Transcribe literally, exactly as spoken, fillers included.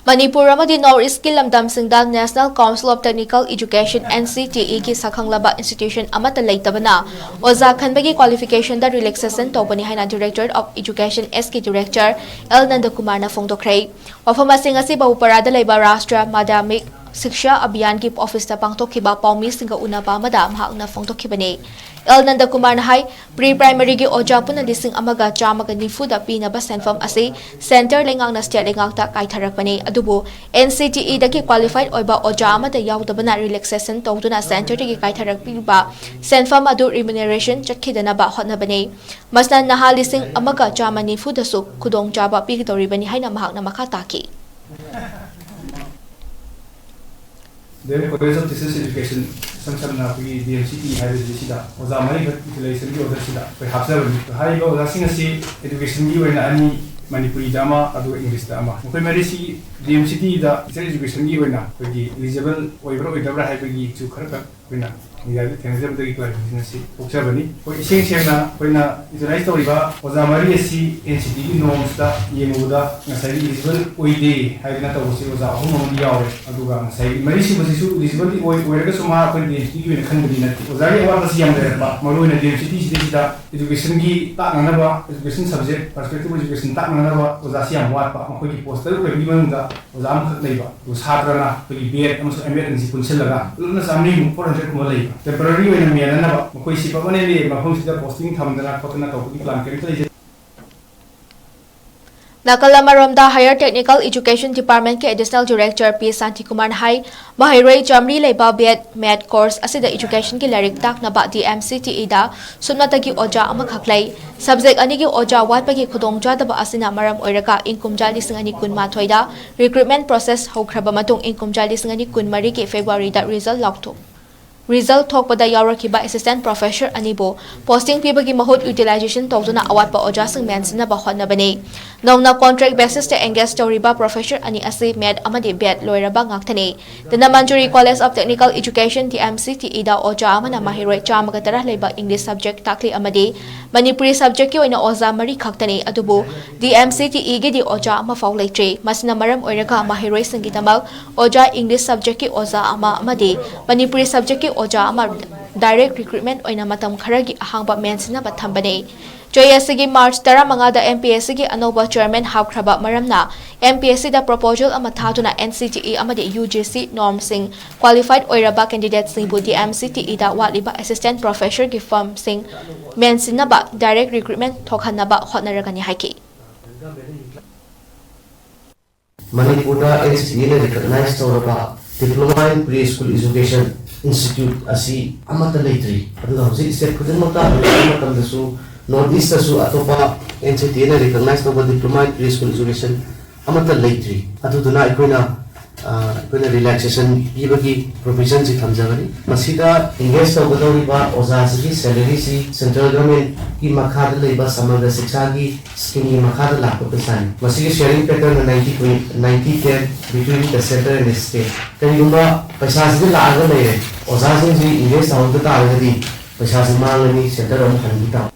ꯃꯅꯤꯄꯨꯔ ꯑꯃꯗꯤ North East ꯀꯤ ꯂꯝꯗꯝꯁꯤꯡꯗ National Council of Technical Education, N C T E ꯒꯤ ꯁꯛꯈꯪꯂꯕ institution ꯑꯃꯠꯇ ꯂꯩꯇꯕꯅ ꯑꯣꯖꯥ ꯈꯟꯕꯒꯤ qualification ꯗ relaxation ꯇꯧꯕꯅꯤ ꯍꯥꯏꯅ Directorate of Education S ꯀꯤ Director L ꯅꯟꯗꯀꯨꯃꯥꯔꯅ ꯐꯣꯡꯗꯣꯛꯈ꯭ꯔꯦ꯫ ꯋꯥꯐꯝ ꯑꯁꯤ ꯉꯁꯤ ꯕꯍꯨꯄꯥꯔꯥꯗ ꯂꯩꯕ ꯔꯥꯁꯇ꯭ꯔ ꯃꯥꯙ꯭ꯌꯃꯤꯛ ꯁꯤꯛꯁꯥ ꯑꯚꯤꯌꯥꯟꯒꯤ office ꯇ ꯄꯥꯡꯊꯣꯛꯈꯤꯕ ꯄꯥꯎꯃꯤꯁꯤꯡꯒ ꯎꯅꯕ ꯑꯃꯗ ꯃꯍꯥꯛꯅ ꯐꯣꯡꯗꯣꯛꯈꯤꯕꯅꯤ꯫ L ꯅꯟꯗꯀꯨꯃꯥꯔꯅ ꯍꯥꯏ, pre primary ꯒꯤ ꯑꯣꯖꯥ ꯄꯨꯟꯅ ꯂꯤꯁꯤꯡ ꯑꯃꯒ ꯆꯥꯝꯃꯒ ꯅꯤꯐꯨꯗ ꯄꯤꯅꯕ ꯁꯦꯟꯐꯝ ꯑꯁꯤ centre ꯂꯩꯉꯥꯛꯅ state ꯂꯩꯉꯥꯛꯇ ꯀꯥꯏꯊꯔꯛꯄꯅꯤ꯫ ꯑꯗꯨꯕꯨ N C T E ꯗꯒꯤ qualified ꯑꯣꯏꯕ ꯑꯣꯖꯥ ꯑꯃꯠꯇ ꯌꯥꯎꯗꯕꯅ relaxation ꯇꯧꯗꯨꯅ centre ꯗꯒꯤ ꯀꯥꯏꯊꯔꯛꯄꯤꯕ ꯁꯦꯟꯐꯝ ꯑꯗꯨ remuneration ꯆꯠꯈꯤꯗꯅꯕ ꯍꯣꯠꯅꯕꯅꯤ꯫ ꯃꯁꯤꯅ ꯅꯍꯥ ꯂꯤꯁꯤꯡ ꯑꯃꯒ ꯆꯥꯝꯃ ꯅꯤꯐꯨꯗꯁꯨ ꯈꯨꯗꯣꯡꯆꯥꯕ ꯄꯤꯒꯗꯧꯔꯤꯕꯅꯤ ꯍꯥꯏꯅ ꯃꯍꯥꯛꯅ ꯃꯈꯥ ꯇꯥꯈꯤ꯫ ꯗꯦꯝ ꯀꯣꯂꯦꯖ ꯑꯣꯐ ꯇꯤꯆꯔꯁ ꯏꯗꯨꯀꯦꯁꯟ, ꯏꯁꯝ ꯁꯝꯅ ꯑꯩꯈꯣꯏꯒꯤ ꯗꯤ ꯑꯦꯝ ꯁꯤ ꯇꯤ ꯍꯥꯏꯕꯁꯤꯗ ꯑꯣꯖꯥ ꯃꯔꯤꯈꯛ ꯏꯟꯁꯇꯣꯂꯦꯁꯟꯒꯤ ꯑꯣꯔꯗꯔꯁꯤꯗ ꯑꯩꯈꯣꯏ ꯍꯥꯞꯆꯕꯅꯤ꯫ ꯍꯥꯏꯔꯤꯕ ꯑꯣꯖꯥꯁꯤꯡ ꯑꯁꯤ ꯏꯗꯨꯀꯦꯁꯟꯒꯤ ꯑꯣꯏꯅ ꯑꯅꯤ, ꯃꯅꯤꯄꯨꯔꯤꯗ ꯑꯃ, ꯑꯗꯨꯒ ꯏꯪꯂꯤꯁꯇ ꯑꯃ꯫ ꯃꯈꯣꯏ ꯃꯔꯤꯁꯤ ꯗꯤ ꯑꯦꯝ ꯁꯤ ꯇꯤꯗ ꯇꯤꯆꯔ ꯏꯗꯨꯀꯦꯁꯟꯒꯤ ꯑꯣꯏꯅ ꯑꯩꯈꯣꯏꯒꯤ ꯏꯂꯤꯖꯤꯕꯜ ꯑꯣꯏꯕ꯭ꯔꯥ ꯑꯣꯏꯗꯕ꯭ꯔꯥ ꯍꯥꯏꯕꯒꯤꯁꯨ ꯈꯔꯈꯛ ꯑꯩꯈꯣꯏꯅ ꯃꯤꯗꯤꯌꯥꯗ ꯊꯦꯡꯅꯖꯕꯗꯒꯤ ꯀ꯭ꯂꯥꯔꯤꯐꯤꯀꯦꯁꯟ ꯑꯁꯤ ꯊꯣꯛꯆꯕꯅꯤ꯫ ꯑꯩꯈꯣꯏ ꯏꯁꯦꯡ ꯁꯦꯡꯅ ꯑꯩꯈꯣꯏꯅ ꯏꯟꯇ꯭ꯔꯣꯗ꯭ꯌꯨꯁ ꯇꯧꯔꯤꯕ ꯑꯣꯖꯥ ꯃꯔꯤ ꯑꯁꯤ ꯑꯦꯟ ꯁꯤ ꯇꯤꯒꯤ ꯅꯣꯔꯝꯁꯇ ꯌꯦꯡꯉꯨꯕꯗ ꯉꯁꯥꯏꯒꯤ ꯏꯂꯤꯖꯤꯕꯜ ꯑꯣꯏꯗꯦ ꯍꯥꯏꯗꯅ ꯇꯧꯕꯁꯤ ꯑꯣꯖꯥ ꯑꯍꯨꯝ ꯑꯃꯗꯤ ꯌꯥꯎꯔꯦ꯫ ꯑꯗꯨꯒ ꯉꯁꯥꯏꯒꯤ ꯃꯔꯤꯁꯨꯕꯁꯤꯁꯨ ꯏꯂꯤꯖꯤꯕꯜꯗꯤ ꯑꯣꯏ, ꯑꯣꯏꯔꯒꯁꯨ ꯃꯥ ꯑꯩꯈꯣꯏ ꯗꯤ ꯑꯦꯝ ꯁꯤ ꯇꯤꯒꯤ ꯑꯣꯏꯅ ꯈꯟꯕꯗꯤ ꯅꯠꯇꯦ꯫ ꯑꯣꯖꯥꯒꯤ ꯑꯋꯥꯠꯄꯁꯤ ꯌꯥꯝ ꯂꯩꯔꯛꯄ, ꯃꯔꯨꯑꯣꯏꯅ ꯗꯤ ꯑꯦꯝ ꯁꯤ ꯇꯤꯁꯤꯗꯩꯁꯤꯗ ꯏꯗꯨꯀꯦꯁꯟꯒꯤ ꯇꯥꯛꯅꯅꯕ, ꯏꯗꯨꯀꯦꯁꯟ ꯁꯕꯖꯦꯛ, ꯄꯔꯁꯄꯦꯛꯇꯤꯚ ꯏꯗꯨꯀꯦꯁꯟ ꯇꯥꯛꯅꯅꯕ ꯑꯣꯖꯥꯁꯤ ꯌꯥꯝ ꯋꯥꯠꯄ꯫ ꯃꯈꯣꯏꯒꯤ ꯄꯣꯁ ꯇꯔꯨꯛ ꯂꯩꯕꯒꯤ ꯃꯅꯨꯡꯗ ꯑꯣꯖꯥ ꯑꯃꯈꯛ ꯂꯩꯕ꯫ ꯑꯗꯨ ꯁꯥꯇ꯭ꯔꯅ ꯑꯩꯈꯣꯏꯒꯤ ꯕꯤ ꯑꯦꯗ ꯑꯃꯁꯨꯡ ꯑꯦꯝ ꯑꯦꯗ ꯑꯅꯤꯁꯤ ꯄꯨꯟꯁꯤꯜꯂꯒ ꯄꯨꯂꯞꯅ ꯆꯥꯃꯔꯤꯃꯨꯛ, ꯐꯣꯔ ꯍꯟꯗ꯭ꯔꯦꯗ ꯀꯨꯝꯕ ꯂꯩꯕ꯫ ꯇꯦꯝꯄꯔꯔꯤ ꯑꯣꯏꯅ ꯃꯦꯟꯅꯅꯕ ꯃꯈꯣꯏꯁꯤ ꯄꯔꯃꯅꯦꯟꯂꯤ ꯃꯐꯝꯁꯤꯗ ꯄꯣꯁꯇꯤꯡ ꯊꯝꯗꯅ ꯈꯣꯠꯇꯅ ꯇꯧꯕꯒꯤ ꯄ꯭ꯂꯥꯟ ꯀꯔꯤꯝꯇ ꯂꯩꯖꯗꯦ꯫ ꯅꯥꯀꯜ ꯑꯃꯔꯣꯝꯗ, Higher Technical Education Department ꯀꯤ Additional Director P ꯁꯥꯟꯇꯤꯀꯨꯃꯥꯔꯅ ꯍꯥꯏ, ꯃꯍꯩꯔꯣꯏ ꯆꯥꯃꯔꯤ ꯂꯩꯕ B.Ed ꯃꯦꯠ course ꯑꯁꯤꯗ ꯏꯗꯨꯀꯦꯁꯟꯒꯤ ꯂꯥꯏꯔꯤꯛ ꯇꯥꯛꯅꯕ D M C T E ꯗ ꯁꯨꯞꯅꯇꯒꯤ ꯑꯣꯖꯥ ꯑꯃꯈꯛ ꯂꯩ꯫ ꯁꯕꯖꯦꯛ ꯑꯅꯤꯒꯤ ꯑꯣꯖꯥ ꯋꯥꯠꯄꯒꯤ ꯈꯨꯗꯣꯡꯆꯥꯗꯕ ꯑꯁꯤꯅ ꯃꯔꯝ ꯑꯣꯏꯔꯒ ꯏꯪ ꯀꯨꯝꯖꯥ ꯂꯤꯁꯤꯡ ꯑꯅꯤ ꯀꯨꯟꯃꯥꯊꯣꯏꯗ recruitment process ꯍꯧꯈ꯭ꯔꯕ ꯃꯇꯨꯡ ꯏꯪ ꯀꯨꯝꯖꯥ ꯂꯤꯁꯤꯡ ꯑꯅꯤ ꯀꯨꯟꯃꯔꯤꯒꯤ ꯐꯦꯕ꯭ꯔꯨꯋꯥꯔꯤꯗ result ꯂꯥꯎꯊꯣꯛ ꯔꯤꯖꯜ ꯊꯣꯛꯄꯗ ꯌꯥꯎꯔꯛꯈꯤꯕ ꯑꯦꯁꯤꯁꯇꯦꯟ ꯄ꯭ꯔꯣꯐꯦꯁꯔ ꯑꯅꯤꯕꯨ ꯄꯣꯁꯇꯤꯡ ꯄꯤꯕꯒꯤ ꯃꯍꯨꯠ ꯌꯨꯇꯤꯂꯥꯏꯖꯦꯁꯟ ꯇꯧꯗꯨꯅ ꯑꯋꯥꯠꯄ ꯑꯣꯖꯥꯁꯤꯡ ꯃꯦꯟꯁꯤꯟꯅꯕ ꯍꯣꯠꯅꯕꯅꯤ꯫ ꯅꯧꯅ ꯀꯣꯟꯇ꯭ꯔꯦꯛ ꯕꯦꯁꯤꯁꯇ ꯑꯦꯡꯒꯦꯖ ꯇꯧꯔꯤꯕ ꯄ꯭ꯔꯣꯐꯦꯁꯔ ꯑꯅꯤ ꯑꯁꯤ ꯃꯦꯠ ꯑꯃꯗꯤ ꯕꯦꯠ ꯂꯣꯏꯔꯕ ꯉꯥꯛꯇꯅꯤ꯫ Dhanamanjuri college of technical education, D M C T ꯏꯗ ꯑꯣꯖꯥ ꯑꯃꯅ ꯃꯍꯩꯔꯣꯏ ꯆꯥꯝꯃꯒ ꯇꯔꯥ ꯂꯩꯕ ꯏꯪꯂꯤꯁ ꯁꯕꯖꯦꯛ ꯇꯥꯛꯂꯤ ꯑꯃꯗꯤ ꯃꯅꯤꯄꯨꯔꯤ ꯁꯕꯖꯦꯛꯀꯤ ꯑꯣꯏꯅ ꯑꯣꯖꯥ ꯃꯔꯤ ꯈꯛꯇꯅꯤ꯫ ꯑꯗꯨꯕꯨ ꯙꯤ ꯑꯦꯝ ꯁꯤ ꯇꯤ ꯏꯒꯤꯗꯤ ꯑꯣꯖꯥ ꯑꯃꯐꯥꯎ ꯂꯩꯇ꯭ꯔꯤ꯫ ꯃꯁꯤꯅ ꯃꯔꯝ ꯑꯣꯏꯔꯒ ꯃꯍꯩꯔꯣꯏꯁꯤꯡꯒꯤꯗꯃꯛ ꯑꯣꯖꯥ ꯏꯪꯂꯤꯁ ꯁꯕꯖꯦꯛꯀꯤ ꯑꯣꯖꯥ ꯑꯃ ꯑꯃꯗꯤ ꯃꯅꯤꯄꯨꯔꯤ ꯁꯕꯖꯦꯛꯀꯤ ꯑꯣꯖꯥ ꯑꯃ ꯗꯥꯏꯔꯦꯛ ꯔꯤꯀ꯭ꯔꯨꯠꯃꯦꯟ ꯑꯣꯏꯅ ꯃꯇꯝ ꯈꯔꯒꯤ ꯑꯍꯥꯡꯕ ꯃꯦꯟꯁꯤꯟꯅꯕ ꯊꯝꯕꯅꯤ꯫ ꯆꯌꯣꯜ ꯑꯁꯤꯒꯤ ꯃꯥꯔꯆ ꯇꯔꯥꯃꯉꯥꯗ ꯑꯦꯝ ꯄꯤ ꯑꯦꯁ ꯁꯤꯒꯤ ꯑꯅꯧꯕ ꯆꯤꯌꯔꯃꯦꯟ ꯍꯥꯞꯈ꯭ꯔꯕ ꯃꯔꯝꯅ, ꯑꯦꯝ ꯄꯤ ꯑꯦꯁ ꯁꯤꯗ ꯄ꯭ꯔꯣꯄꯣꯖꯦꯜ ꯑꯃ ꯊꯥꯗꯨꯅ ꯑꯦꯟ ꯁꯤ ꯇꯤ ꯏ ꯑꯃꯗꯤ ꯌꯨ ꯖꯤ ꯁꯤ ꯅꯣꯔꯝꯁꯤꯡ, ꯀ꯭ꯋꯥꯂꯤꯐꯥꯏꯗ ꯑꯣꯏꯔꯕ ꯀꯦꯟꯗꯤꯗꯦꯠꯁꯤꯡꯕꯨ ꯙꯤ ꯑꯦꯝ ꯁꯤ ꯇꯤ ꯏꯗ ꯋꯥꯠꯂꯤꯕ ꯑꯦꯁꯤꯁꯇꯦꯟ ꯄ꯭ꯔꯣꯐꯦꯁꯔꯒꯤ ꯐꯔꯝꯁꯤꯡ ꯃꯦꯟꯁꯤꯟꯅꯕ ꯗꯥꯏꯔꯦꯛ ꯔꯤꯀ꯭ꯔꯨꯠꯃꯦꯟ ꯊꯣꯛꯍꯟꯅꯕ ꯍꯣꯠꯅꯔꯒꯅꯤ ꯍꯥꯏꯈꯤ꯫ ꯃꯅꯤꯄꯨꯔꯗ ꯑꯦꯟ ꯁꯤ ꯇꯤ ꯏꯅ ꯔꯤꯀꯣꯛꯅꯥꯏꯖ ꯇꯧꯔꯕ Diploma in Pre School Education Institute ꯑꯁꯤ ꯑꯃꯠꯇ ꯂꯩꯇ꯭ꯔꯤ꯫ ꯑꯗꯨꯅ ꯍꯧꯖꯤꯛ ꯁ꯭ꯇꯦꯠ ꯈꯨꯗꯤꯡꯃꯛꯇ ꯍꯪꯂꯛꯄ ꯃꯇꯝꯗꯁꯨ North East ꯇꯁꯨ ꯑꯇꯣꯞꯄ ꯑꯦꯟ ꯁꯤ ꯇꯤ ꯏꯅ ꯔꯤꯀꯣꯛꯅꯥꯏꯖ ꯇꯧꯕ Diploma in Pre School Education ꯑꯃꯠꯇ ꯂꯩꯇ꯭ꯔꯤ꯫ ꯑꯗꯨꯗꯨꯅ ꯑꯩꯈꯣꯏꯅ, ꯑ, ꯑꯩꯈꯣꯏꯅ ꯔꯤꯂꯦꯛꯁꯦꯁꯟ ꯄꯤꯕꯒꯤ ꯄ꯭ꯔꯣꯚꯤꯖꯟꯁꯤ ꯊꯝꯖꯕꯅꯤ꯫ ꯃꯁꯤꯗ ꯑꯦꯡꯒꯦꯖ ꯇꯧꯒꯗꯧꯔꯤꯕ ꯑꯣꯖꯥꯁꯤꯒꯤ ꯁꯦꯂꯔꯤꯁꯤ ꯁꯦꯟꯇ꯭ꯔꯦꯜ ꯒꯚꯔꯟꯃꯦꯟꯠꯀꯤ ꯃꯈꯥꯗ ꯂꯩꯕ ꯁꯃꯒ꯭ꯔ ꯁꯤꯛꯁꯥꯒꯤ ꯁ꯭ꯀꯤꯝꯒꯤ ꯃꯈꯥꯗ ꯂꯥꯛꯄ ꯄꯩꯁꯥꯅꯤ꯫ ꯃꯁꯤꯒꯤ sharing ꯄꯦꯇꯔꯟꯅ ninety twenty, ninety ten between the centre and state꯫ ꯀꯔꯤꯒꯨꯝꯕ ꯄꯩꯁꯥꯁꯤꯗꯤ ꯂꯥꯛꯑꯒ ꯂꯩꯔꯦ, ꯑꯣꯖꯥꯁꯤꯡꯁꯤ ꯏꯟꯚꯦꯁ ꯇꯧꯍꯧꯗ ꯇꯥꯔꯒꯗꯤ ꯄꯩꯁꯥꯁꯤ ꯃꯥꯡꯉꯅꯤ, ꯁꯦꯟꯇꯔ ꯑꯃꯨꯛ ꯍꯟꯈꯤ ꯇꯥꯕ꯫